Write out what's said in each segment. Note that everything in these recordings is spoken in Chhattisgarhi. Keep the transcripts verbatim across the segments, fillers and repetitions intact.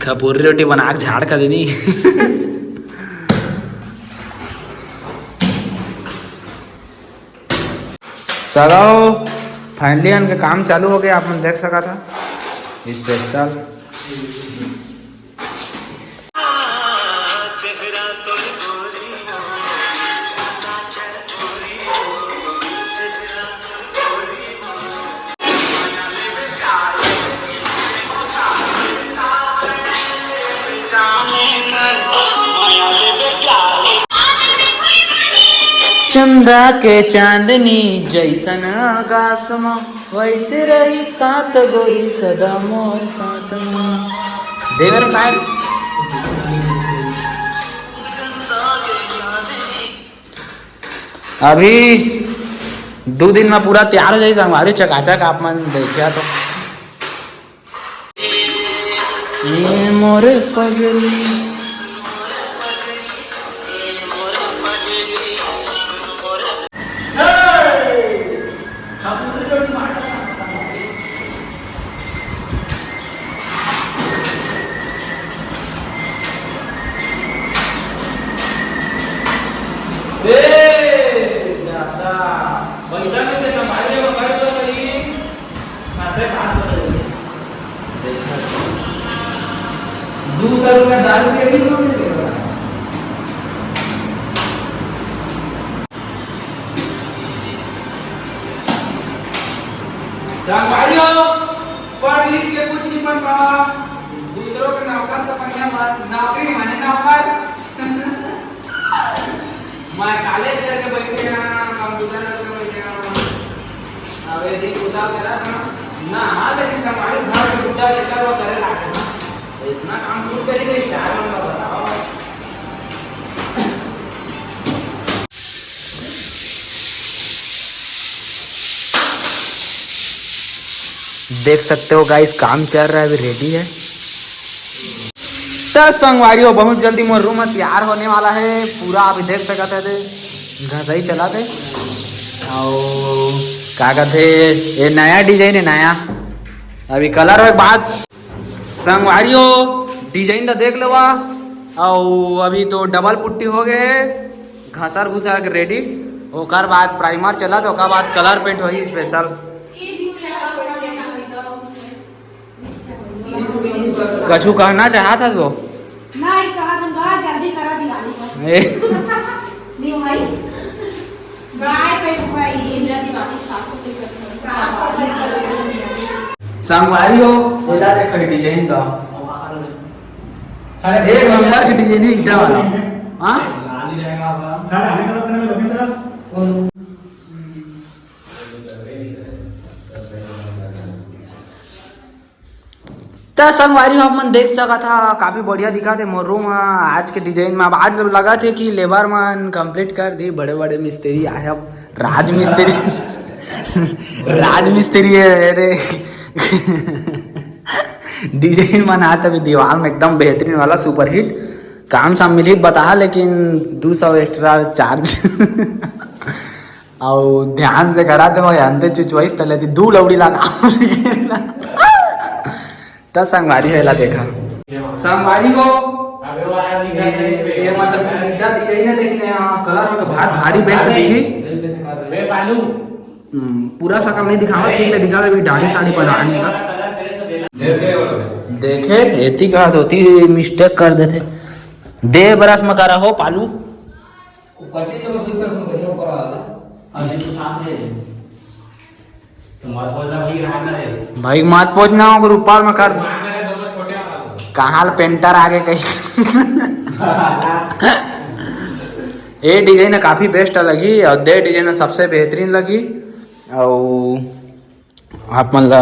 टपोरी रोटी बना के झाड़ का देनी। सगाओ, फाइनली इनका काम चालू हो गया, आप मन देख सकत हा। स्पेशल चंदा के चांदनी जैसन आकाश म, वैसे रही साथ गोरी सदा मोर साथ म। देवर काय? अभी दू दिन में पूरा तैयार हो जाई संगवारी, चकाचक आप मन देखिया तो। ए मोर पगली। ए, दादा, पैसा नहीं दे, संभाल के मकान तो नहीं। हाँ, सर, बात तो नहीं। दो सौ रुपया दारू के भी लोन नहीं देगा। संगवारी हो, पढ़ लिख के कुछ नहीं बनता, दूसरों के नौकर तो बढ़िया बात, नौकरी माने नौकर। मैं कॉलेज करके बैठे हैं, कंप्यूटर करके बैठे हैं। अब ये दिन उतार करा था ना, हाँ, लेकिन संगवारी घर में उतार लेकर वो करे लागे ना। तो इतना काम शुरू करेंगे, स्टार बनना बताओ। देख सकते हो गाइस, काम चल रहा है, अभी रेडी है। तो संगवारी हो, बहुत जल्दी मोर रूम तैयार होने वाला है पूरा। अभी देख सकत है, घसई चला थे। और का कहते, ये नया डिजाइन है, नया, अभी कलर हो बाद। संगवारी हो, डिजाइन ला देख लेवा। और अभी तो डबल पुट्टी हो गए है, घसर घुसर के रेडी। ओकर बाद प्राइमर चला, तो ओकर बाद कलर पेंट होही स्पेशल। कछु कहना चाहत हस वो? नहीं, कहा तुम बहुत जल्दी करा दिवाली का। ए। नहीं भाई। गाय पे भाई, ये दिवाली साफ सफाई करते हैं। साफ सफाई करते हैं। संगवारी हो, एला देख डिजाइन का। अरे, एक नंबर के डिजाइन है ईटा वाला। हाँ? त संगवारी हो, आप मन देख सकत हा, काफी बढ़िया दिखत हे मोर रूम हा। आज के डिजाइन में अब आज लगा थे कि लेबर मन कंप्लीट कर दी, बड़े बड़े मिस्त्री आए, अब राज मिस्त्री। राज मिस्त्री है रे। डिजाइन बनात अभी दीवार में एकदम बेहतरीन वाला सुपरहिट। काम साम मिलही त बताहा, लेकिन दू सौ एक्स्ट्रा चार्ज। अउ ध्यान से करा थे भाई, अंते चुचवाइस तले थी दू लौड़ी लगा। त संगवारी हो एला देखा। संगवारी हो, ये, ये मतलब ईटा डिजाइन है, लेकिन यहाँ कलर हो तो बहुत भारी बेस्ट दिखी। हम्म, पूरा शकल नहीं दिखावा, ठीक ले दिखावे, अभी दाढ़ी साड़ी बनाने का। देखे, एती कहा तो होती मिस्टेक कर देते। दे बरस में करा हो पालू। भाई मत पहुंचना हो, ऊपर में कर। कहाँ पेंटर आगे कहीं। ए डिजाइन काफी बेस्ट लगी और दे डिजाइन सबसे बेहतरीन लगी। और आप मन ला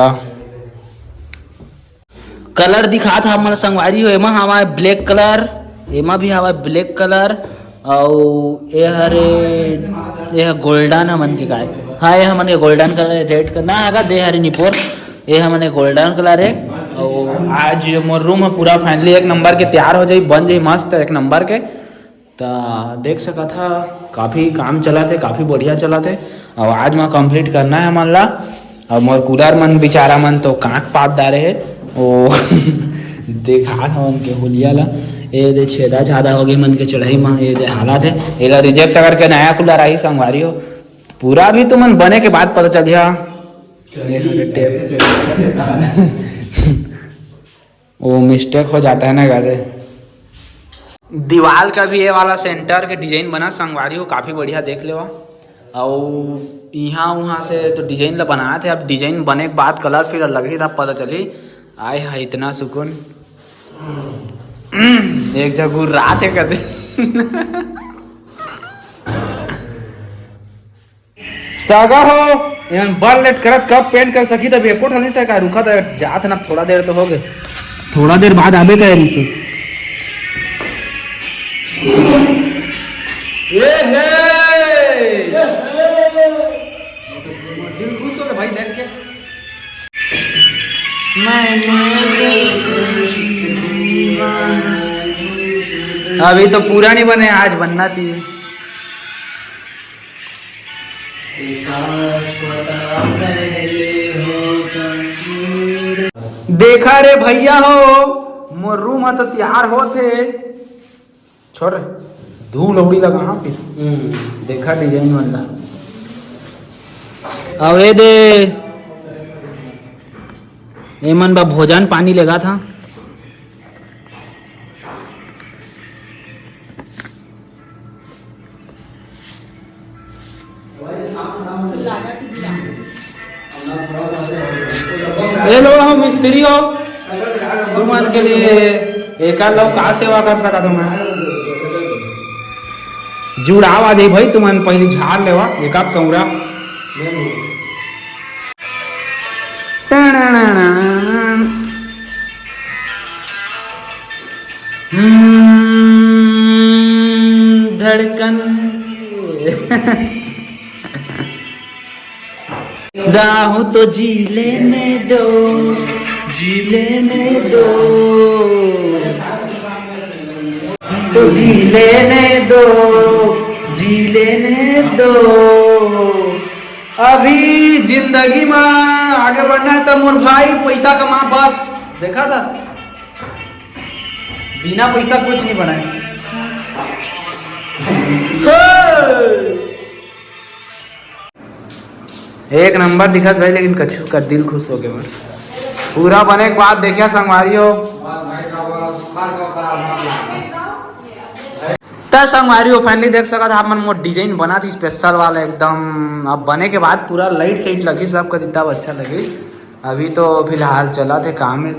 कलर दिखात हा हमर संगवारी हो, एमा हवय ब्लैक कलर, एमा भी हवय ब्लैक कलर, अउ ए हरे, ए ह गोल्डन हमन के काय, हाँ, ए हमन के गोल्डन कलर, रेड कलर ना, आगा दे हरे निपोर, ए हमन के गोल्डन कलर हे। अउ आज मोर रूम ह पूरा फाइनली एक नंबर के तैयार हो जाई, बन जाई मस्त एक नंबर के। त देख सकत हा, काफी काम चलत हे, काफी बढ़िया चलत हे। अउ आज म कंप्लीट करना हे हमन ला। अउ मोर कूलर मन बेचारा मन तो कांक पात डारे हे। ओ देखात हवन के हुलिया ला। ए दे छेदा छादा हो गे मन के चढ़ई म, ए दे हालत हे। एला रिजेक्ट करके नया कूलर आही संगवारी हो। पूरा भी तुमन बने के बाद पता चलिहा। चलिए, टेप। वो मिस्टेक हो जाता है ना गादे। दीवाल का भी ये वाला सेंटर के डिजाइन बना संगवारी हो, काफी बढ़िया देख लेवा। अउ इहाँ उहाँ से तो डिजाइन ला बनात हे, अब डिजाइन बने के बाद कलर फिर लगही तब पता चली। आय हाय इतना सुकून। एक जगह रात है कदे। सगा हो, एमन बर लेट करत कब पेंट कर सकी, तब एको ठन से का रुका था, जात ना थोड़ा देर तो हो गए, थोड़ा देर बाद आबे करे रिसे। ए हे! दिल खुश हो गया भाई देख के। अभी तो पूरा नहीं बने, आज बनना चाहिए। देखा रे भैया हो, मोर रूम ह तो तैयार होत हे। छोड़ रे, धूल उड़ी लगा हाँ फिर। हम्म। देखा डिजाइन मन ला। अउ ए दे, एमन बा भोजन पानी लेगा था। हेलो, हम मिस्त्री हो, तुमन के लिए एकर लोग का सेवा कर सकत हो मैं? जुड़ावा दे भाई, तुमन पहली झाड़ लेवा एक आध कमरा। हम्म, धड़कन। दाहू तो जी लेने दो, जी लेने दो, तो जी लेने दो, जी लेने दो। अभी जिंदगी में आगे बढ़ना है तो मोर भाई पैसा कमा बस। देखा था, बिना पैसा कुछ नहीं बना है। हे! एक नंबर दिखत भाई, लेकिन कछु का दिल खुश हो गया मोर। पूरा बने के बाद देखिया संगवारी हो। त संगवारी हो, finally देख सकत आप मन मोर डिजाइन बना थी स्पेशल वाला एकदम। अब बने के बाद पूरा लाइट साइट लगी, सब कर तब अच्छा लगी। अभी तो फिलहाल चलत हे काम में।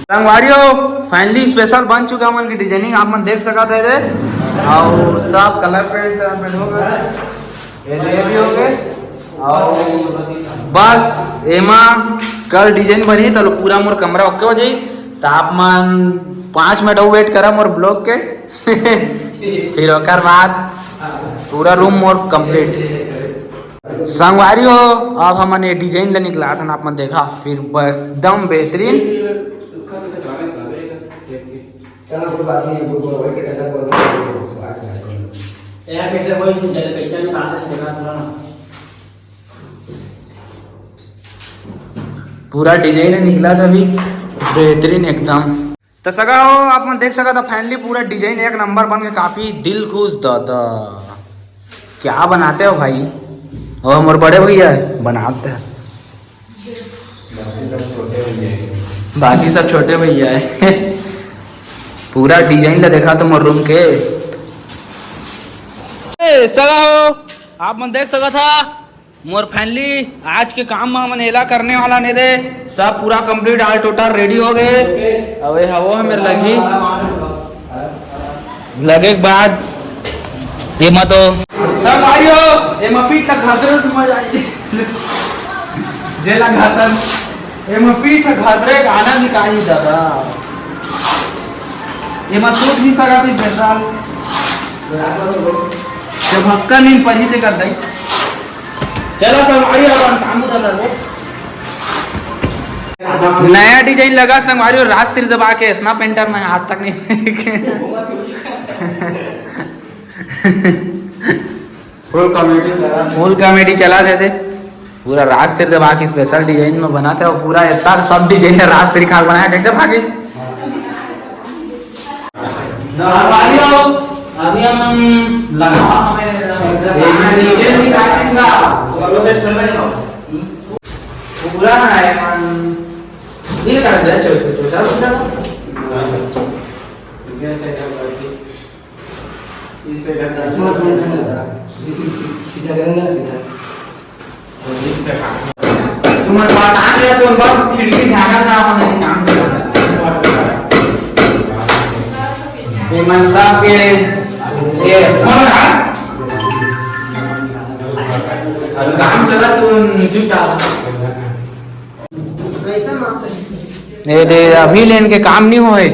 संगवारी हो, finally स्पेशल बन चुका मन की डिजाइनिंग आप मन देख सकत हे रे। अउ सब कलर पेंट से पेंट हो गए, ये दे भी हो गए। अउ बस एमा कल डिजाइन बनही त पूरा मोर कमरा ओके हो जाई। त आप मन पाँच मिनट अउ वेट करा मोर ब्लॉग के। फिर ओकर बाद पूरा रूम मोर कंप्लीट। संगवारी हो, अब हमन ये डिजाइन ला निकलात हन, आप मन देखा, फिर ब-, एकदम बेहतरीन। चलो, कोई बात नहीं, वो, वो, वो, यार, कैसे वही सुन जाए, कैसे नहीं बात है, देखा थोड़ा ना। पूरा डिजाइन निकला था अभी, बेहतरीन एकदम। त सगा हो, आप मन देख सकत हो, finally पूरा डिजाइन एक नंबर बन के काफी दिल खुश दादा। क्या बनाते हो भाई? और हमारे बड़े भैया है, बनाते हैं। बाकी सब छोटे भैया है। पूरा डिजाइन ला देखा तो मोर रूम के। ए, सगा हो, आप मन देख सकत हा, मोर finally आज के काम में हमन एला करने वाला ने दे, सब पूरा complete, all total ready हो गए। अबे हवो है मेरे लगी, लगे के बाद ये मत हो। सब भाई हो, ये मपीट तक घास रहे तुम आ जाइए। जेला घासन, ये मपीट तक घास रहे, आनंद का ही दादा। ये मत सोच नहीं सका थी जैसा। जब हक्का नहीं पढ़ी थे कर दई। चलो सब, आई अपन काम उठा कर वो। नया डिजाइन लगा संगवारी, और राजश्री दबा के स्ना पेंटर में हाथ तक नहीं। फुल कॉमेडी चला। फुल कॉमेडी चला देते। पूरा राज सिर दबा के स्पेशल डिजाइन में बनाते, और पूरा इतना सब डिजाइन राज सिर खाक बनाया। कैसे भागे? संगवारी हो, अभी हम लगावा हमें नीचे नहीं काटेगा। पूरा ना है मन। ये काट दे, चल, चल, चल, चल, चल। सीधा करेंगे ना, सीधा। तुम्हारे पास आ गया तो बस खिड़की झांका था, हमारे काम चला। ये मन साहब के, ये कौन है? अरे काम चला, तुम चुपचाप। ये दे, अभी लेन के काम नहीं होए,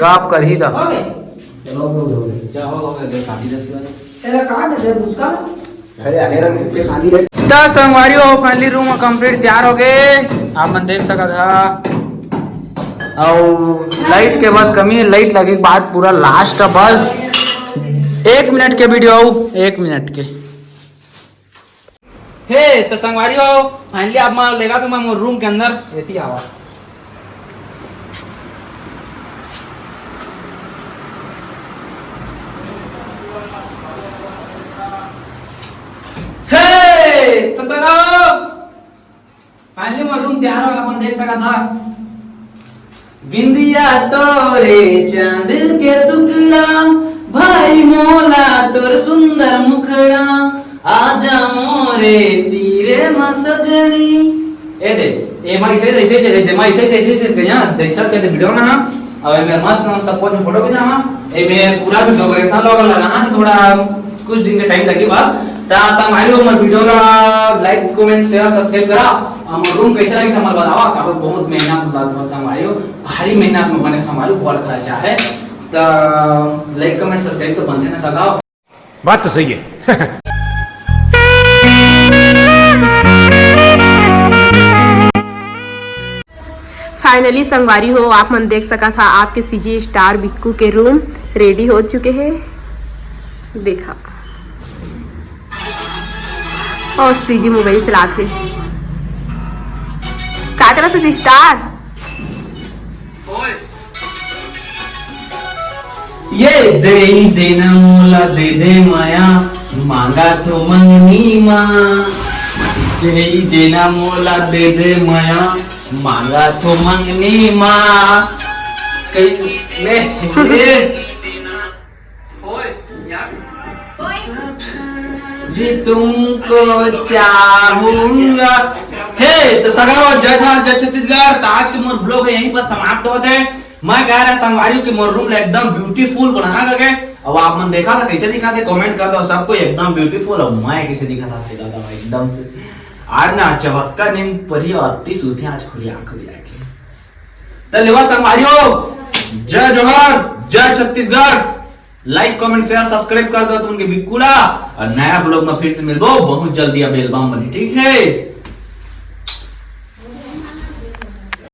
का आप कर ही दा। चलो, हो गया, हो गया। क्या हो, हो गया, देख, काफी दस बार। तेरा कार्ड दे, उसका। अरे, अरे, रंग के खाली रहे। त संगवारी हो, finally room complete तैयार हो गए, आप मन देख सकत हा। और लाइट के बस कमी है, लाइट लगे के बाद पूरा लास्ट है बस। एक मिनट के वीडियो, एक मिनट के। हे, त संगवारी हो, finally आप मन लेगा तो मैं मोर रूम के अंदर एती आवा। हे, त संगवारी हो, finally मोर रूम तैयार हो, अपन देख सकत हा। बिंदिया तोरे चांद के टुकड़ा, भाई मोला तोर सुंदर मुखड़ा, आजा मोरे तीरे म सजनी। ए दे, ए माई से, ऐसे, ऐसे, ए दे, माई से, ऐसे, ऐसे, ऐसे, यहाँ, जैसा कहते वीडियो ना, अब मैं मस्त, मस्त pose में फोटो खींचा, हाँ, ए मैं पूरा भी डेकोरेशन लोग लगा, हाँ, तो थोड़ा कुछ दिन के टाइम लगी बस। त संगवारी हो, हमर वीडियो ला लाइक, कमेंट, शेयर, सब्सक्राइब करा। हमर रूम कैसे लगी, हमर बतावा, काबर बहुत मेहनत लगा, संगवारी हो। भारी मेहनत में बने संगवारी, बड़ खर्चा है। त लाइक, कमेंट, सब्सक्राइब तो बनते ना सगाओ। बात तो सही है। Finally संगवारी हो, आप मन देख सकत हा, आपके सीजी स्टार बिक्कू के रूम रेडी हो चुके हे। देखा, और सीजी मोबाइल चलात हे। का करत हे स्टार? ये दे ही देना मोला दे दे माया, मांगा तो मंगनी माँ। दे ही देना मोला दे दे माया, मांगा तो मंगनी माँ। कई मैं भी तुमको चाहूंगा। हे, तो सगाओ, जय जोहार, जय छत्तीसगढ़। तो आज के मोर vlog यहीं पर समाप्त होत हे। मैं कह रहा संगवारी कि मोर रूम ला एकदम beautiful बना करके। अब आप मन देखा था कैसे दिखा थे, comment कर दो सबको एकदम beautiful। अब मैं कैसे दिखा था, देखा था एकदम से। आज ना चमक्का नींद परी और अति सूते आज खुली आंख खुली आके। तो लेवा संगवारी हो, जय जोहार, जय छत्तीसगढ़। लाइक, कमेंट, शेयर, सब्सक्राइब कर दो तुमन के बिल्कुल। और नया vlog में फिर से मिलबो बहुत जल्दी। अब एल्बम बनी, ठीक है।